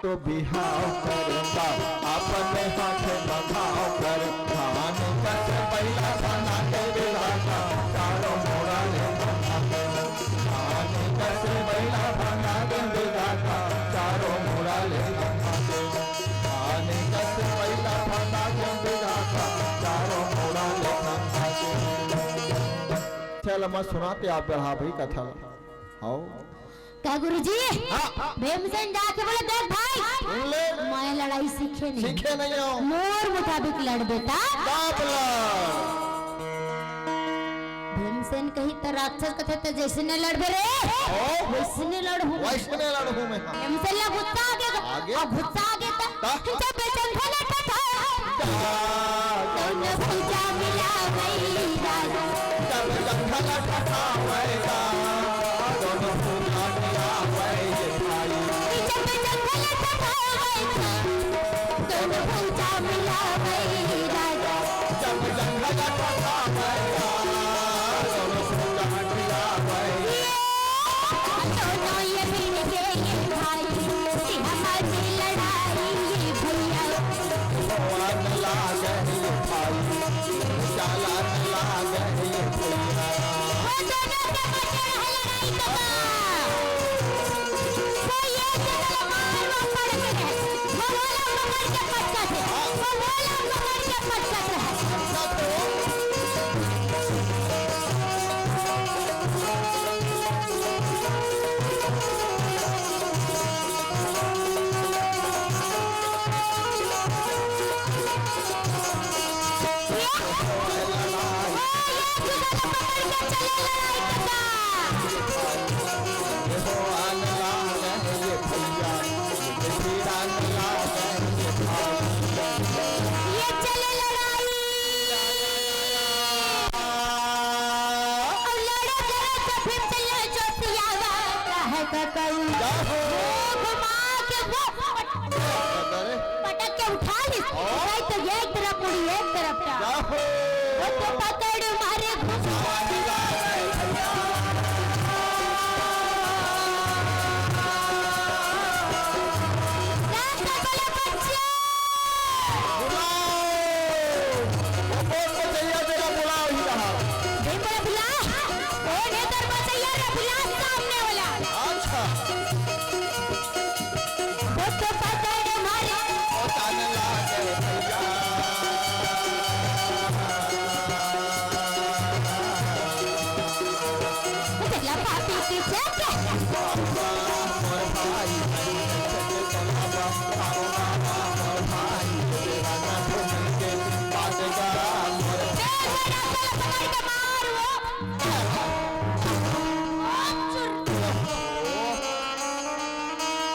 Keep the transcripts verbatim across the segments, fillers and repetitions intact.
तो बिहाव करता, अपन हाथ म घाव कर, धान कस बइला बना के बिधाता, चारों मुड़ा ले बना के। धान कस बइला बना के बिधाता, चारों मुड़ा ले बना के। धान कस बइला बना के बिधाता, चारों मुड़ा ले बना के। चल, मैं सुनाते आप बढ़ा भाई कथा ला। हाव। का गुरुजी? हाँ। भीमसेन जाके बोले, "देख भाई, बोले। मैं लड़ाई सीखे नहीं। सीखे नहीं हो। मोर मुताबिक लड़ बेटा।" बाप लड़। भीमसेन कही, "त राक्षस कथे त जैसने लड़बे रे, ओ। वैसने लड़हूँ।" वैसने लड़हूँ मैं, हाँ। भीमसेन ला गुस्सा आ गया। आ गया। अब गुस्सा आ गया त हाँ। जब जंघल कथा दोनों भुजा मिलावै राजा। जब जंघल कथा वैदा, दोनों भुजा मिलावै भाई। जब जंघल कथा वैदा, दोनों भुजा मिलावै राजा। जब जंघल कथा वैदा, दोनों भुजा मिलावै। ये दोनों ये मिल के ये भाई, सिंह की लड़ाई ये भैया। भगवान लागे ये भाई, चालान लागे ये भैया। वो दोनों के मजे है लड़ाई का। वो ये जंगल मार वो पड़ के है। वो वाला पकड़ के पटका थे। वो वाला पकड़ के पटका थे। ये चले लड़ाई। अब लड़े लड़े तो फिर चले जोतियावा। है तो कऊ। घुमा के वो पटक के उठा ली। नहीं तो ये एक तरफ उड़ी, एक तरफ का। वो तो पकड़ मारे घुमा। राम का बोले बच्चे। बुलाओ। वो कौन बचैया तेरा बुलाओ ही रहा? भीम बोले, "बुला। कौन है तेरा बचैया रे? बुला सामने वाला।" अच्छा। वो तो पकड़ मारे। ओ ताने लागे भैया। वो पहला पापी की क्या क्या?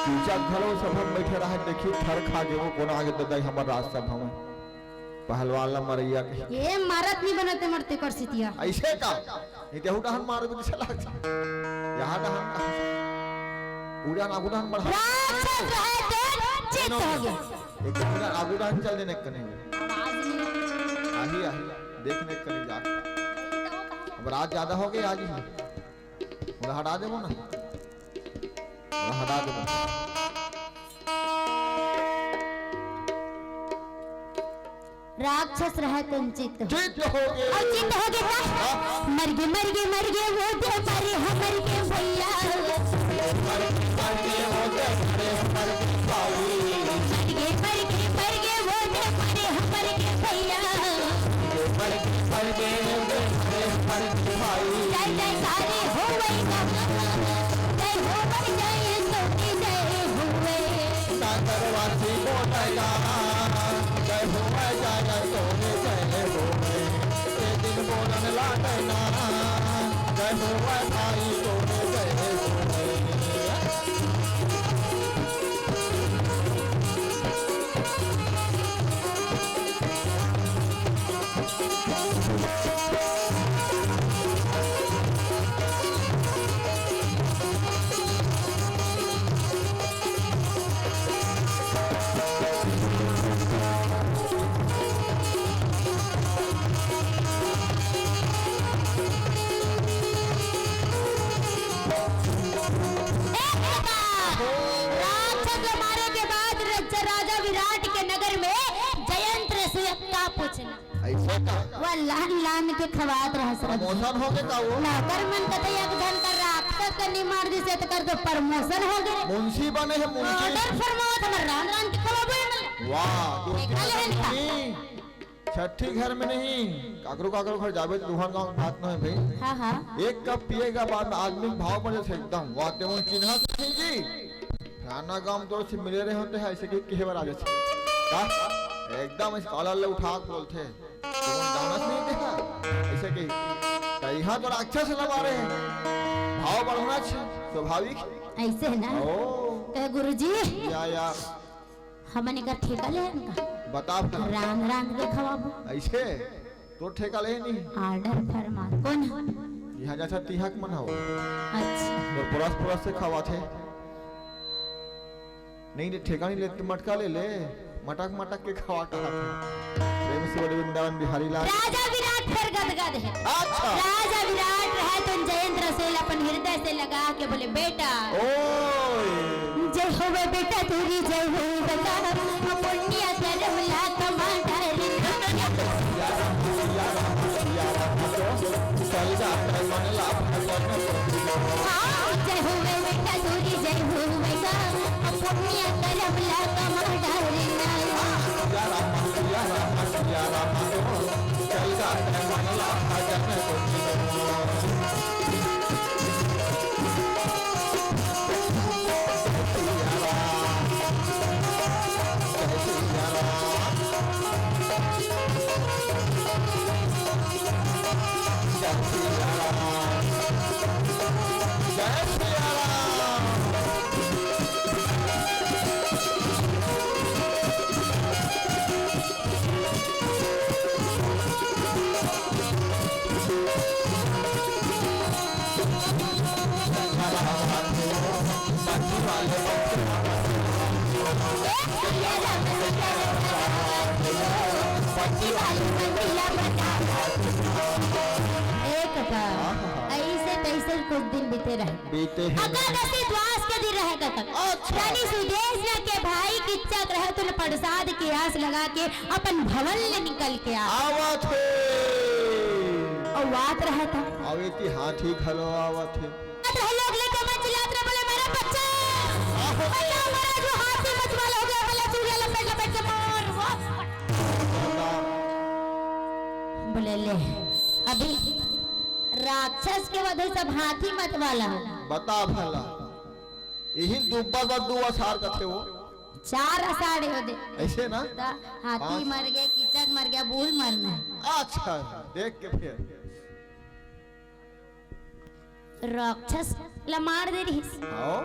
कीचक घलो सभा में बैठे रहे, देखी थर खा गे वो कोन आगे ददाई हमर राजसभा में। पहलवान ला मरैया के। ये मारत नहीं बनते मरते कर सितिया। ऐसे का? ये केहू डहन मार भी चला। यहाँ डहन कहाँ से? पूरा ना गुडहन बढ़ा। राक्षस रहे थे, चित्त हो गया। एक पूरा आगू डहन चल देने कने। आवाज नहीं। आही, आही, देखने कने जा। अब रात ज्यादा हो गई आज ही। पूरा हटा देबो ना। पूरा हटा देबो। राक्षस रहे तेन चित्त। चित्त हो गे। अउ चित्त हो गे का? हाँ। मर गे, मर गे, मर गे, वो दे मरे हमर के भैया। मर गे, मर गे, वो दे मरे हमर के भाई। मर गे, मर गे, मर गे, वो दे मरे हमर के भैया। मर गे, मर गे, वो दे मरे हमर के भाई। जय जयकारी होवै गा। जय होवै, जय तो की जय होवै। सागरवासी बोलैगा, जय होवै, जय तो की जय होवै। ए दिन बोलन लागै ना, जय होवै भाई तो की जय होवै। बेटा। वो लान लान के खवात रहस। प्रमोशन हो गे का वो? नौकर मन कथे एक झन कर राक्षस के निमार दिसे त कर तो प्रमोशन हो गे। मुंशी बने हे, मुंशी। ऑर्डर फरमावत हमर रान रान के खवाबो हे मन। वाह, दोस्ती ठेका लेहन का? नहीं। छठी घर में नहीं, काकरो काकरो घर जाबे त दुहर गाँव के बात नहीं भाई। हाँ, हाँ। एक कप पिए के बाद में आदमी के भाव बढ़ जाथे एकदम। वाह, ते मन चिन्हत नहीं जी। फलाना गाँव में तोर से मिले रहे होते हैं, ऐसे के कहे बर आ जाथे। का? एकदम इस कॉलर ले उठा के बोलथे। तुमन जानत नहीं थे, हाँ? ऐसे के। त इहाँ तो राक्षस लगा रहे हैं। भाव बढ़ना छ-, स्वाभाविक। ऐसे ना? ओ। ए गुरुजी। या, या। हमन एकर ठेका लेहन का? बता फिर। रांध रांध के खवाबो। ऐसे? तोर ठेका ले नहीं? ऑर्डर फरमान। कोन? इहाँ जैसा तिहक मन हो। अच्छा। तो परस परस से खवाथे। नहीं, नहीं, ठेका नहीं ले, तू मटका ले ले। मटक मटक के खवा कहा थे। प्रेम से बोले वृंदावन बिहारी लाल। राजा विराट फेर गदगद हे। अच्छा। राजा विराट रहे तो जयंत रसेल अपन हृदय से लगा के बोले, "बेटा।" ओए। जय होवे बेटा तोरी, जय होवे बेटा, पुण्य कर्म ला कमा डारे। हाँ, जय होवे बेटा तोरी, जय होवे बेटा, पुण्य कर्म ला कमा डारे। ए कका, ऐसे तैसे कुछ दिन बीते रहे। बीते हैं। एकादशी द्वास के दिन रहे कका। अच्छा। रानी सुदेशना के भाई किच्चक रहे, तो प्रसाद के आस लगा के अपन भवन ले निकल के आ। आवत हे। अउ आवत रहे था। अउ एती हाथी घलो आवत हे। आवत रहे, लोग लेके मन चिल्लात रहे, बोले, "मेरा बच्चा, आहो। बचाओ महाराज, वो हाथी मत वाला हो गया, बोला चूड़िया लपेट लपेट के मार, वो।" बता। बोले, "ले, अभी राक्षस के वध सब हाथी मत वाला हो।" बता भला। इही दुब्बर बर दू असार कथे वो। चार असार हे ओदे। ऐसे ना? त हाथी पाँच। मर गए, किचक मर गया, बूल मरना हे। अच्छा, देख के फिर। राक्षस ला मार दे रहिस। हाँ।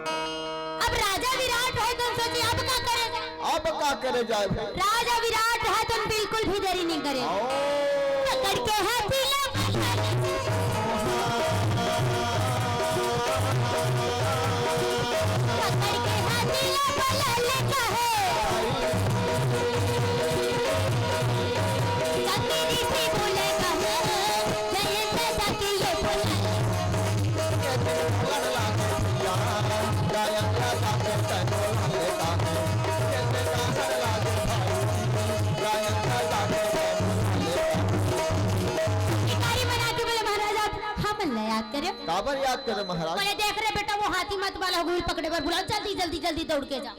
अब राजा विराट हे तो सोचे, अब का करे जाए? अब का करे जाए भाई? राजा विराट हे तो बिल्कुल भी देरी नहीं करे। हाँ। पकड़ के हाथी ला पकड़ के हाथी ला बोला ले कहे। कबीरी से बोले कहे, जयंत जाके ये बोला। भिखारी मन आके बोले, "महाराज, आप हमन ला याद करे।" काबर याद करे महाराज? बोले, "देख रे बेटा, वो हाथी मत वाला हो गई, पकड़े बर बुलाओ, जल्दी, जल्दी, जल्दी दौड़ के जा।"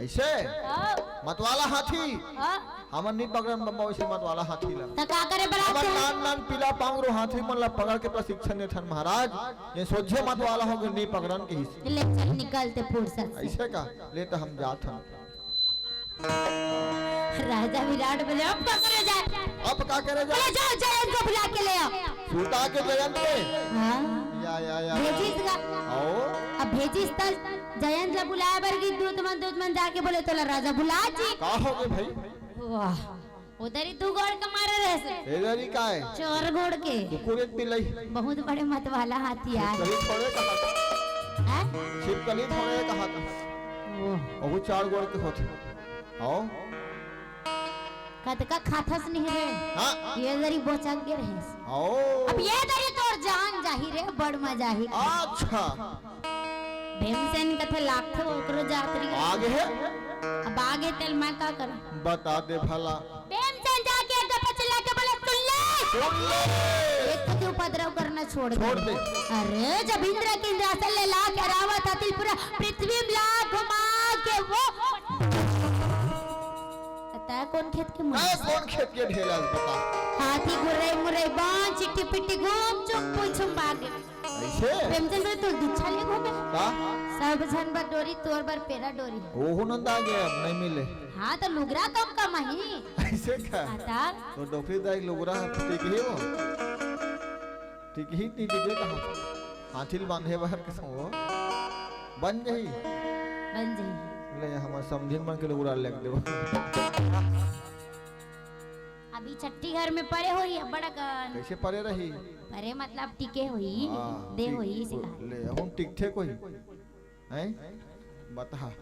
ऐसे? हाँ। मतवाला हाथी? हाँ। हमन नहीं पकड़न बम्मा वैसे मतवाला हाथी ला। त का करे बर हमन आथे? नान नान पीला पांगरो हाथी मन ला पकड़ के प्रशिक्षण देथन महाराज। ये सोझे मतवाला हो गए, नहीं पकड़न के हिस्से। ले चल निकल ते फुर्सत से। ऐसे का? ले तो हम जात हन। राजा विराट बोले, "अब का करे जाए?" अब का करे जाए? बोले, "जाओ, जयंत को बुला के ले आओ।" सुता के जयंत के? हाँ। या, या, या। भेजिस गा। आओ। अब भेजिस त जयंत ला बुलाए बर गिस, दूत मन, दूत मन जाके बोले, "तोला राजा बुला जी।" का हो गए भाई? वाह, उधर ही दू गोड़ के मारे रहे से। इधर ही का है? चार गोड़ के। कुकुर एक बिलाई। बहुत बड़े मत वाला हाथी यार। छिपकली थोड़े कहा था। हैं? छिपकली थोड़े कहा था। वो। ओहू चार गोड़ के होथे। आओ। कतका खाथस नहीं रे। हाँ। ये दरी बोचक गे रहे। आओ। अब ये दरी तोर जान जाही रे, बड़ मजा ही। अच्छा। भीमसेन कथे लागथे ओकरो जात रही। आगे है? अब आगे तेल मैं का करूं? बता दे भला। भीमसेन जाके एक दफा चिल्ला के सुन ले। एक तो उपद्रव करना छोड़ दे। छोड़ दे। अरे, जब इंद्र के इंद्रासन ले ला के रावत हाथी पूरा पृथ्वी में ला घुमा के वो, पता है कौन खेत के मुंह? मैं कौन खेत के ढेला बता? हाथी गुर्रे मुर्रे बांध चिट्टी पिट्टी घूम चुम पूछुम बागे। ऐसे? प्रेमचंद बोले, "तू दीक्षा ले घूमे?" का? सब झन बर डोरी, तोर बर पेरा डोरी। ओहो नंदा गया, अब नहीं मिले। हाँ, तो लुगरा कम कम ही। ऐसे का? आता? तो डोकरी दाई लुगरा ठीक ही हो? ठीक ही, ठीक ही, कहा हाथी ल बांधे बाहर के संग हो? बन जाही। बन जाही। ले, हमर समधिन मन के लुगरा लेग देबो। अभी छट्ठी घर में परे होही, अब्बड़ अकन। कैसे परे रही? परे मतलब टिके होही, हाँ, दे टिक-, होही, इसे कहा। ले, हम टिकथे कोई। हैं? बता।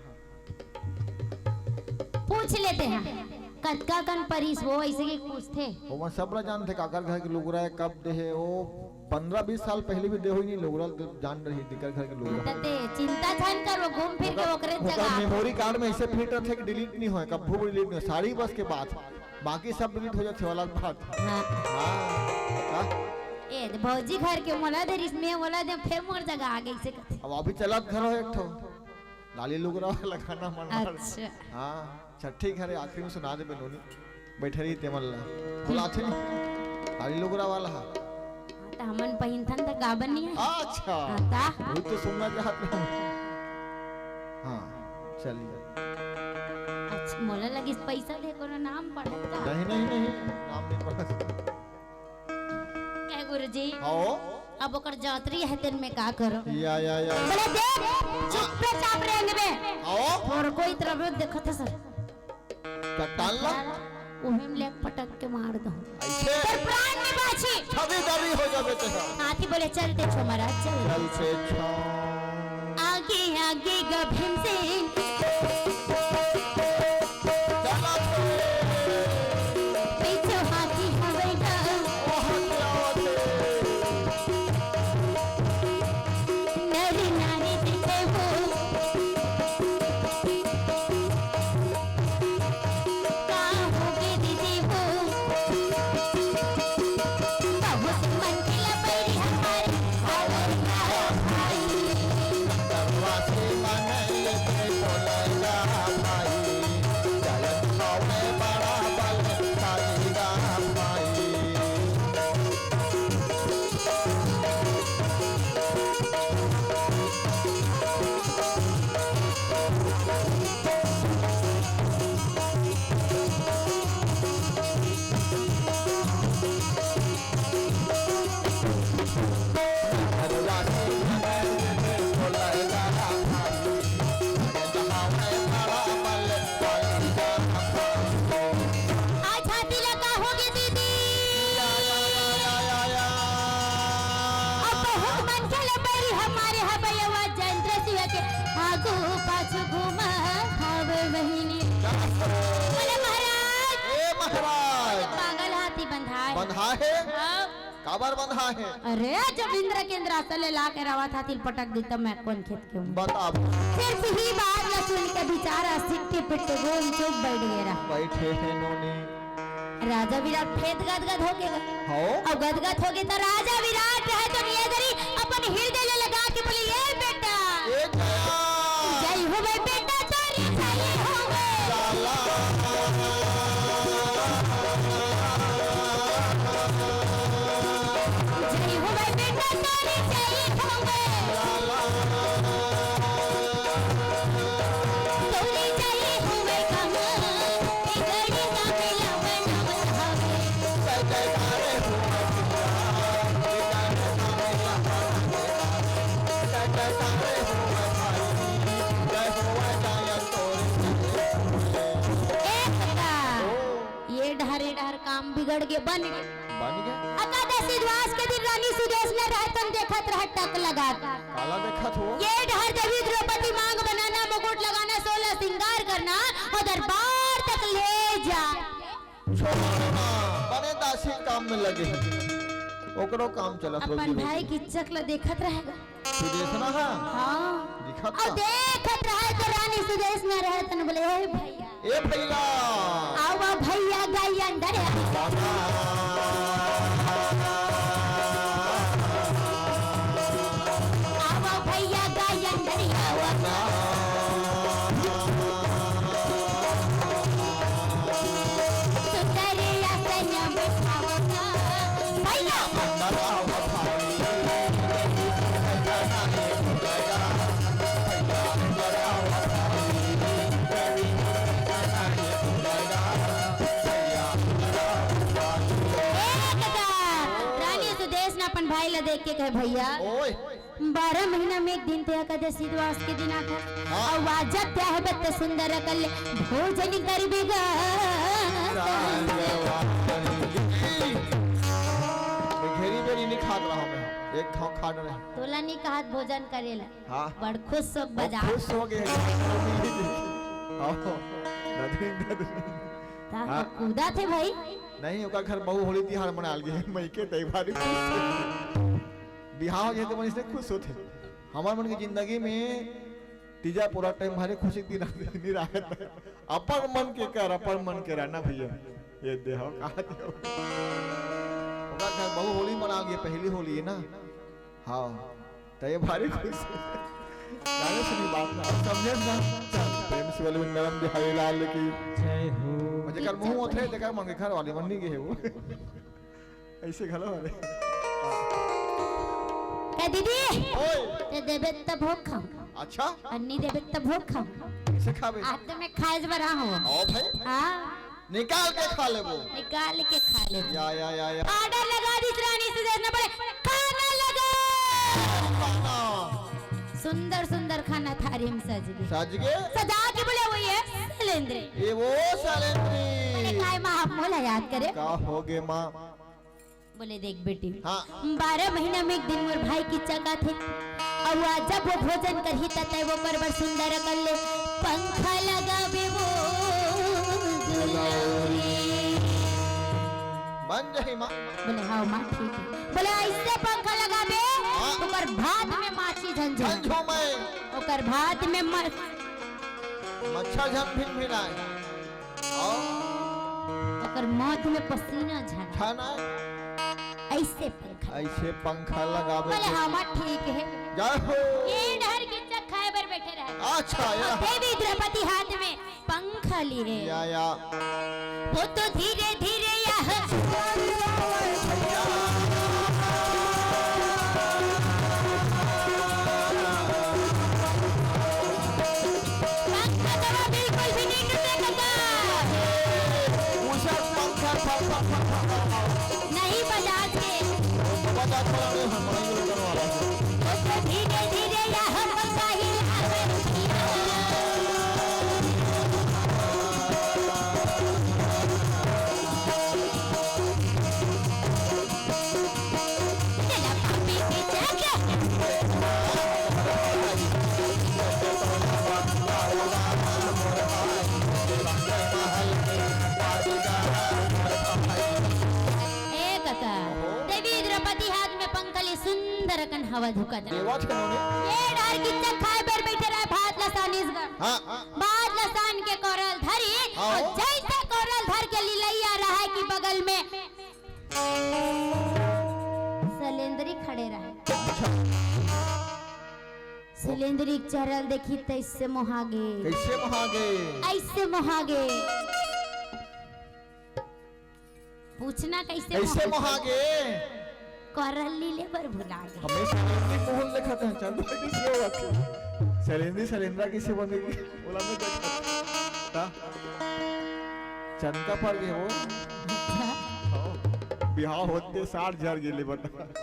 पूछ लेते हैं, कतका कन परिस वो, ऐसे के पूछथे। ओमन सब ला जानथे, काकर घर के लुगरा है, कब दे है, वो पंद्रह बीस साल पहले भी दे होही नहीं, लुगरा ल तो जान रही, दिकर घर के लुगरा। हाँ, त ते चिंता झन कर, वो घूम फिर के ओकर, ओकरे ओकर जगह। Memory card में ऐसे फिट रथे कि delete नहीं होए, कभू भी delete नहीं होए, साड़ी बस के बात, बाकी सब delete हो जाथे वाला बात। हाँ। हाँ, का? ए, भौजी घर के मोला दे रिस, मैं मोला दे, फिर मोर जगह आ गई से कथे। अब अभी चलत घर हो एक ठो, लाली लुगरा वाला गाना मन। अच्छा। हाँ, छट्ठी घरे आखिरी में सुना देबे नोनी। बैठे रही तेमन ला। बुलाथे नहीं। लाली लुगरा वाला हा। हाँ, त हमन पहिनथन त गाबन नहीं है। अच्छा। हाँ, ता? वो तो सुनना चाहते हैं। हाँ, चलिए। अच्छा, मोला लगिस पैसा दे कोनो नाम पढ़त का? नहीं, नहीं, नहीं, नाम नहीं पढ़त। कह गुरुजी, आओ। अब ओकर जातरी है, तेन में का करो? या, या, या। बोले, "देख, चुपचाप रेंगबे।" आओ। और कोई तरफ देखत है सर। चट्टान ला? उही में लेके पटक के मार दो। ऐसे? तेरे प्राण में बाछी। छवि दबी हो जाबे तेरा। हाथी बोले, "चल ते छो महाराज, चल।" चल ते छो। आगे, आगे गा भीमसेन। चला छो। पीछे हाथी हवे गा। ओ हाथी आवत हे। नरी नारी दिखे वो। का होगे दीदी वो? बहुत मन के लपैरी हमारे, हमारे भाई। आज हाथी ला का होगे दीदी? अब बहुत मनखे ला बैरी हमारे हवै, आवाज जयंत सिंह के आगू पाछू घूमा हवे बहिनी। बोले महाराज। ए महाराज। पागल हाथी बंधा है। बंधा है? हाँ। काबर बंधा है? अरे, जब इंद्र के इंद्रासन ले ला के रावत हाथी ल पटक दी, तब मैं कौन खेत के हूँ? बता। सिर्फ ही बात ला सुन के बेचारा सिट्टी पिट्टी घूम चुप बैठ गया रहा। बैठे हैं नोनी। राजा विराट फेद गदगद हो गया। हो? अब गदगद हो गया तो राजा विराट रहे तो निये दरी अपन हृदय ले लगा के बोले, "ए बेटा।" ए जया। जय हो भाई बेटा। ए भैया, ये डहर, ये डहर काम बिगड़ गे, बन गे। बन गे। एकादशी द्वास के दिन रानी सुदेश में रहतन देखत रह टक लगा। काला देखत हो? ये डहर देवी द्रौपदी मांग बनाना, मुकुट लगाना, सोलह श्रृंगार करना और दरबार तक ले जा। छोड़ो ना, बने दासी काम में लगे हैं। ओकरो काम चलत अपन रोजी रोटी। भाई की चकला देखत रहेगा। सुदेशना हा? हाँ। दिखत अब का? देखत रहे तो रानी सुदेशना रहे तन बोले, "ए भैया।" ए भैया। आवा भैया गई अंदर है। बाबा। ला देख के कहे, "भैया, ओए। बारह महीना में एक दिन ते एकादशी दिवस के दिन आथे। हाँ। अउ आज जब ते आहे बत सुंदर अकन ले भोजन करबे गा।" घेरी बेरी नहीं खात रहा मैं, एक घाव खात रहे। तोला नहीं कहत भोजन करे ला। हाँ। बड़ खुश हो वो बजा। खुश हो गए। हाँ, ददरी, ददरी। ता हाँ। कूदा थे भाई। नहीं, ओकर घर बहू होली तिहार मनाल गे, मइके तई भारी खुश थे। बिहाव जे तो मन इसने खुश होथे। हमर मन के जिंदगी में तीजा पूरा टाइम भारी खुशी दिन नहीं रहे। अपन मन के कर, अपन मन के रहना भैया। ये देहो, कहा देहो। ओकर घर बहू होली मनाल गे, पहली होली है ना। हाँ, तो ये भारी खुश है। गाने सुनी बात ना, अब समझे ना। चल, प्रेम से बोले वृंदावन बिहारी लाल की। जय हो। और जेकर मुंह ओथरे, तेकर मन के घर वाली मन नहीं गए वो। ऐसे घलो वाले। कह दीदी, ओए। ते देबे तब हो खाऊं। अच्छा? और नहीं देबे तब हो खाऊं। कैसे खाबे? आज तो मैं खाए बर आहूं। आओ भाई। हाँ। निकाल के खा लेबो। निकाल के खा लेबो। या, या, या, या। Order लगा दिस रानी सुदेश ने बोले, "खाना लगा।" खाना। सुंदर सुंदर खाना थारी में सज गे। सज गे? सजा के बोले, "वो ये सलेंद्री।" ये वो सलेंद्री। अरे काय माँ, आप मोला याद करे? का हो गे माँ? बोले, "देख बेटी, हाँ। बारह महीना में एक दिन मोर भाई के चका थे, अउ आज जब वो भोजन करही त तय वो कर बर सुंदर कर ले पंखा लगाबे वो दुलौरी।" बन जाही माँ। बोले, "हाँ माँ, ठीक है।" बोले, "ऐसे पंखा लगाबे, हाँ। ओकर भात में माछी झन झूमे।" झन झूमे। ओकर भात में म- मच्छर झन भिन भिन आए। ओकर मौत में पसीना झन। झन आए। ऐसे पंखा। ऐसे पंखा लगाबे बोले, तो "हाँ माँ, ठीक है।" जय हो। ये डहर गिच्चा खाए बर बैठे रहे। अच्छा, या। देवी द्रौपदी हाथ में पंखा लिए। या, या। वो तो धीरे धीरे यह पंखा तो बिल्कुल भी नहीं टूटे काका। उषा पंखा, फर, फर, फर, फर, फर। नहीं बजाज के। वो बजाज वाला नहीं, हम बड़ा यूज करने वाला है। वो तो धीरे धीरे यह पंखा हिलावे। ए कका, देवी द्रौपदी हाथ में पंखा ले सुंदर अकन हवा झुकत रहे। देवा छनोने। ये डहर गिच्चा खाए बर बैठे रहे, भात ला सानिस गा। हाँ। भात ला सान के कोरल धरी, हाँ। अउ जैसे कोरल धर के लिलैया रहे कि बगल में सलेंद्री खड़े रहे। अच्छा। सलेंद्री के चेहरा ल देखी त ऐसे मोहा गे। कैसे मोहा गे? ऐसे मोहा गे। पूछना कैसे कैसे मोहा मोहा गे? कोरल लीले बर भुला गे। हमें सलेंद्री मोहन लेखा था, चंदा कैसे हुआ? सलेंद्री सलेंद्रा कैसे बनेगी? बोला मैं देखा। ता? चंदा पर गए वो। अच्छा। हाँ। बिहाव होते साठ हजार गेले बता।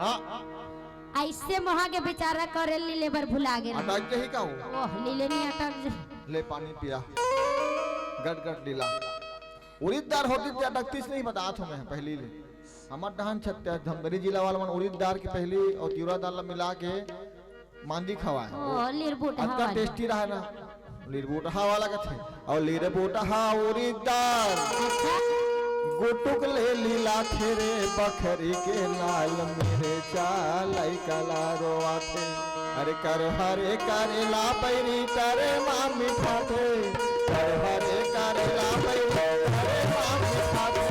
हाँ। अइसे मोहा के बेचारा करेल लीले बर भुला गे। अटक जाही का वो? ओह, लीले नहीं अटक जाही। ले पानी पिया। गट गट लीला। उरिद दार होतिस त अटकतिस नहीं, बतात हों मैं पहिली ले। हमर डहन छत्तीस धमतरी जिला वाला मन उरिद दार के पहिली अउ तिवरा दार ला मिला के मांदी खवाय। ओ, लिरबुटहा अतका वाला। Tasty रहय ना। लिरबुटहा वाला कथे। अउ लिरबुटहा उरिद दार। अच्छा। गुटुक ले लीला थे रे बखरी के लाल मिरचा लइका ला रोवाथे। अरे कर हरे करेला बैरी तरे मा मिठाथे। कर हरे करेला बैरी तरे मा मिठाथे।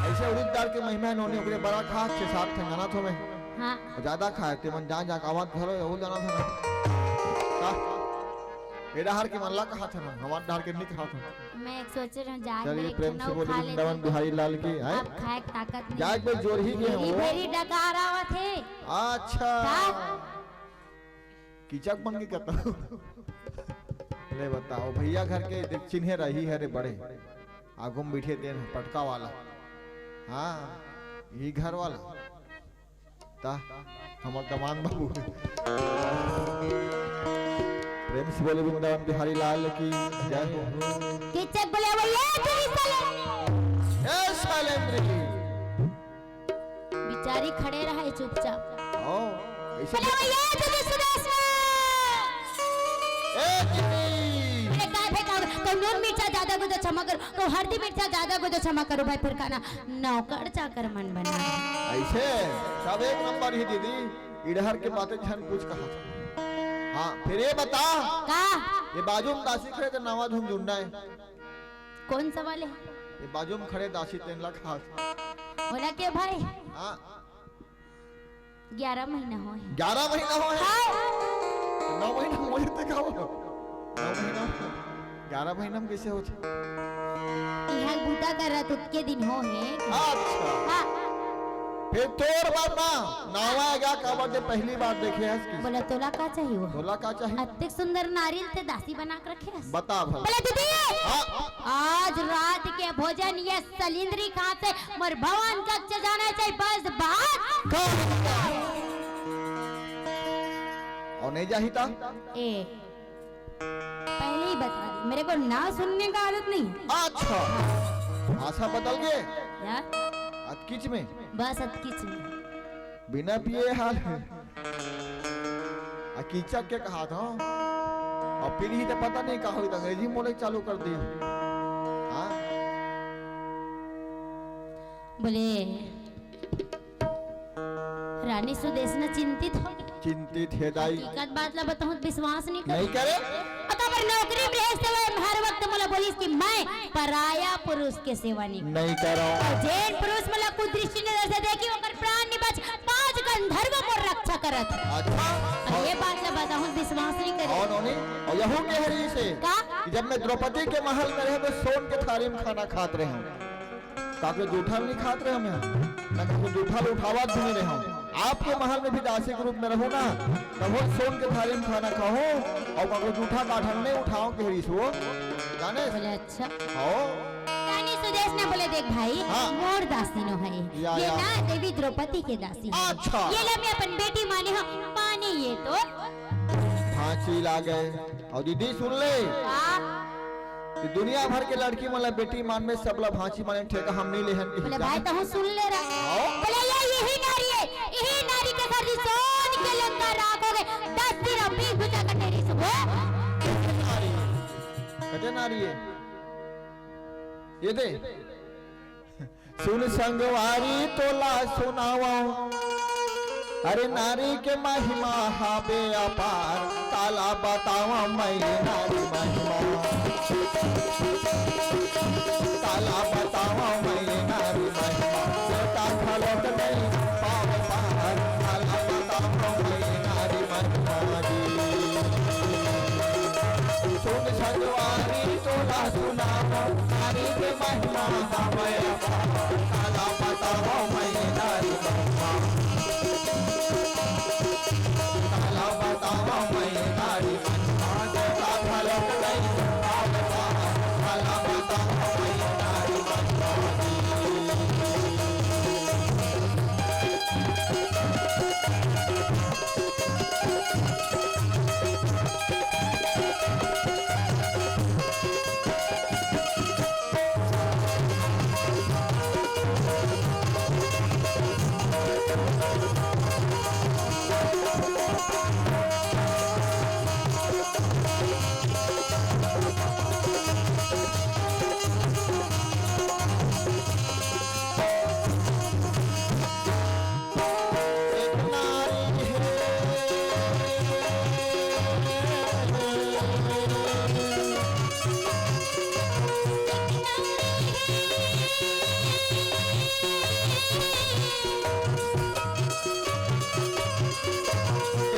अइसे उरिद दार के महिमा हे नोनी, ओकरे बड़ा खा, छह सात ठन जानत हों मैं। हाँ। ज्यादा खाय, ते मन जान जा कावत घलो, यहू जानत हों मैं। का? ए डहर के मन ला कहत हन, हमर डहर के नहीं कहत हन। मैं एक सोचे रहूं, जाए चलिए, मेरे प्रेम से बोलिए वृंदावन बिहारी लाल की, हैं? अब खाए के ताकत नहीं। जाए के जोर ही के भेरी, हो। भेरी डकार आवत हे। अच्छा। का? कीचक बन के कहता। ले बताओ, भैया घर के देख चिन्हे रही है रे बड़े। आगू में बैठे तेन पटका वाला। हाँ, यही घर वाला। ता, हमर दमान बाबू। प्रेम से बोले वृंदावन बिहारी लाल की जय हो। कीचक बोले, "अबे ये तेरी साले।" ए सालेंद्री। बिचारी खड़े रहे चुपचाप। ओ, ऐसे बोले, "अबे ये तेरी सुदेश।" ए दीदी। अरे का भाई, का, कहूं नून मिर्चा ज्यादा को तो क्षमा करो, कहूं हल्दी मिर्चा ज्यादा को तो क्षमा करो भाई, फिर खाना नौकर चाकर मन बना। अइसे सब एक नंबर ही दीदी, इडहर के बातें झन पूछ कहा था। हाँ, फिर ये बता। का? ये बाजू में दासी खड़े तो नवा झुनझुन्ना है। कौन सा वाले? ये बाजू में खड़े दासी तेन ला खास। बोला के भाई? हाँ। ग्यारह महीना होय हे। ग्यारह महीना होय हे? हाँ। नौ महीना होय हे ते का बोलो? नौ महीना होय हे। ग्यारह महीना में कइसे होथे? इहाँ बूता करत उतके दिन होय हे। अच्छा। हाँ। फिर तोर बात ना, नावा आगा काबर दे पहली बार देखे हस कि? बोला, "तोला का चाहिए वो?" तोला का चाहिए? अतेक सुंदर नारियल ते दासी बना के रखे हस। बता भला। बोला, "दीदी, हाँ। आज रात के भोजन ये सलिंद्री खात हे, मोर भवन कक्ष जाना चाहिए, बस बात।" का? अउ नहीं जाही ता? ए, पहले ही बता दी, मेरे को ना सुनने का आदत नहीं है। अच्छा, भाषा बदल गे? यार। अतकिच में? बस अतकिच में। बिना पिए हाल। आ कीचक के कहा था। अउ फिर ही तो पता नहीं का होई, तो अंग्रेजी बोले चालू कर दी। हाँ? बोले, रानी सुदेशना चिंतित हो गे। चिंतित हे दाई। हकीकत बात ला बताहूं, विश्वास नहीं करे। नहीं करे? अउ काबर नौकरी में रहे से वो हर वक्त मोला बोलिस कि मैं पराया पुरुष के सेवा नहीं। नहीं करो। अउ जेन पुरुष मोला कुदृष्टि नजर से देखी, ओकर प्राण नहीं बच, पांच गंधर्व मोर रक्षा करत हे। अच्छा। अउ ये बात ला बताहूं, विश्वास नहीं करे। अउ नोनी, अउ यहू कह रही से का? कि जब मैं द्रौपदी के महल में रहे, मैं सोन के थारी में खाना खात रहे हूँ। काकरो जूठा ल नहीं खात रहे हमें, ना काकरो जूठा ल उठावत भी नहीं रहे हूँ। आपके महल में भी दासी के रूप में रहूँ ना, तब वो सोन के थारी में खाना खाऊँ अउ काकरो जूठा काठा ल नहीं उठाऊँ, कह रही सो। जाने? बोले, "अच्छा।" हाँ। रानी सुदेशना बोले, "देख भाई, हाँ। मोर दासी नो है। या, ये या। ना देवी द्रौपदी के दासी है। अच्छा। ये ला मैं अपन बेटी माने हूँ, माने ये तो।" फांसी लागे। अउ दीदी सुन ले। हाँ। कि दुनिया भर के लड़की मन ला बेटी मानबे, सब ला भांची माने ठेका हम नहीं लेहन के बोले, हिसाब। भाई, तहूँ सुन ले रहा। हाँ। बोले, ये यही नारी है, यही नारी के साथ सोन के लंका राखोगे, दस दिन अभी गुजा कटेरी सुबह। कते नारी है? कते नारी है? ये दे। सुन संगवारी तोला सुनावंव, अरे नारी के महिमा हाबे अपार, काला बतावंव मैं नारी महिमा, काला बतावंव मैं नारी महिमा, देवता घलोक नहीं पावे पार, काला बतावंव मैं नारी महिमा जी। सुन संगवारी तोला सुनावो नारी के महिमा हवय अपार। काला बतावो मैं नारी महिमा, काला बतावो मैं नारी महिमा, देवता घलोक नहीं पावता। काला बतावो मैं नारी महिमा।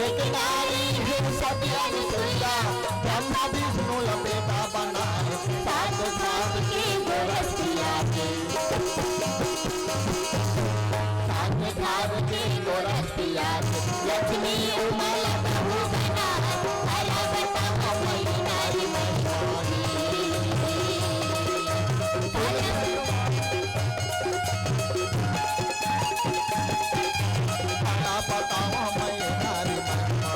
एक नारी है सती अनुसुईया, ब्रह्मा विष्णु ला बेटा बनाए, सात सात के गोरस पिया के। सात सात के गोरस पिया के, लक्ष्मी उमा ला बहू बनाए, भला बताओ मैं नारी महिमा। भला बताओ मैं नारी महिमा।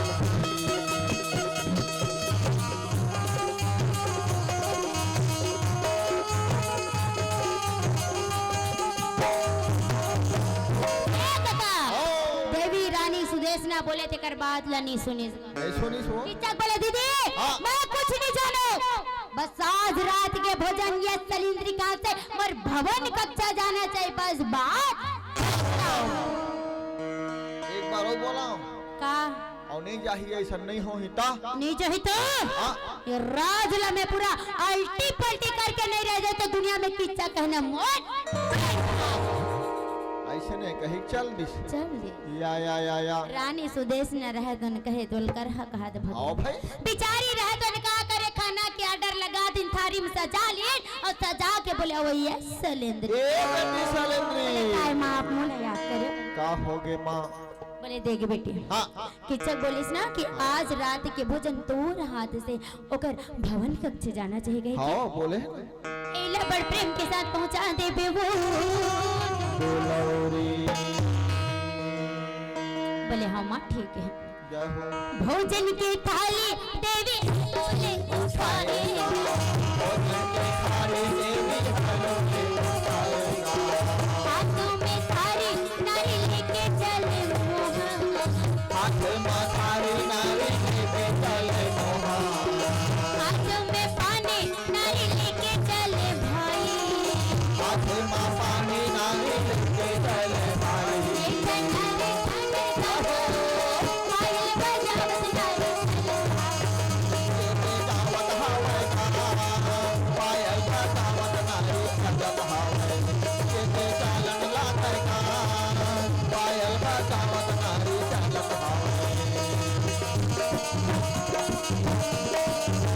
ए कका, ओ। देवी रानी सुदेशना बोले तेकर बात ला नी सुनिस। नहीं सुनिस वो। किचक बोले, "दीदी, हाँ। मैं कुछ नहीं जानों। बस आज रात के भोजन ये सलिंद्री कहाँ से मोर भवन कक्षा जाना चाहिए, बस बात खत्म।" एक बार और बोला। का? अउ नहीं जाही, अइसन नहीं होही ता। नहीं जाही ता? हाँ। ये राज ला मैं पूरा अल्टी पल्टी करके नहीं रह जाए तो दुनिया में किच्चा कहना मोर। अइसे नहीं कही, चल दिस। चल दे। या, या, या, या। रानी सुदेशना रहे दुन कहे दुलकर हक हाथ भगवान। आओ भाई। बिचारी रहे दुन का करे, खाना के order लगा दिन थारी में सजा लिए और सजा के बोले, "वो ये सलेंद्री।" ए बेटी सलेंद्री। बोले, "काय माँ, आप मुँह याद करे।" का होगे माँ? बोले, "देख बेटी।" हाँ। किचक बोलिस ना कि आज रात के भोजन तोर हाथ से ओकर भवन कक्ष जाना चाहिए, कहे कि हाँ, बोले। एला बड़ प्रेम के साथ पहुंचा देबे वो। बोले, "हाँ माँ, ठीक है।" जय हो। भोजन के थाली देवी बोले उठाए। भोजन के थाली देवी बोले उठाए। हाथों में थारी नारी लेके चले मोहा। हाथ मा थारी नारी लेके चले मोहा। हाथ में पानी नारी लेके चले भाई। हाथ मा पानी नारी लेके चले